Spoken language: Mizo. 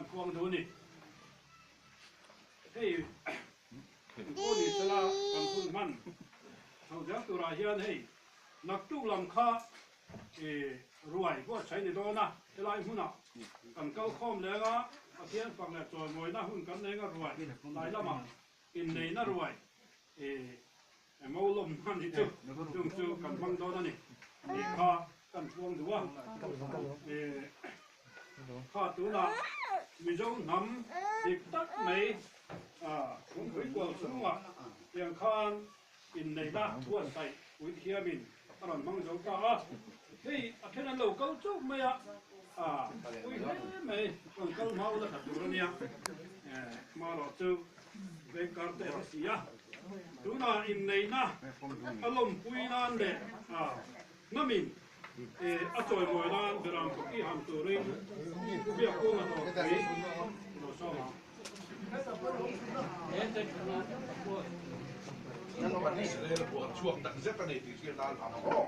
kan puang duh a ni. Hei pawh ni sela kan hun hman chho zel turah hian hei naktuk lam kha ruai buatsaih ni dawn a, helai hmunah kan kal khawm leng a, Pathian fak leh chawimawina hun kan nei anga ruai tlai lamah inneihna ruai mo lawmna ni chu chung chu kan hmang dawn a ni tih kha kan puang duh a. Kha tunah Mizo hnam dik tak mai Kungpui kual chhungah tiang khan inneihna buatsaih puithiamin a rawn hmang zo ta a. Hei a then an lo kal chauh mai a, pui hle mai rawn kal hma ula tha tur a nia. Hmarawh chu vengkar te a si a, tunah inneihna a lawmpui nan leh hnamin a chawimawi nan Beram Paki han turin Biakkunga dawrpui lo sawm ang. Israel buan chhuak tak zet a ni tih hriat a ang aw.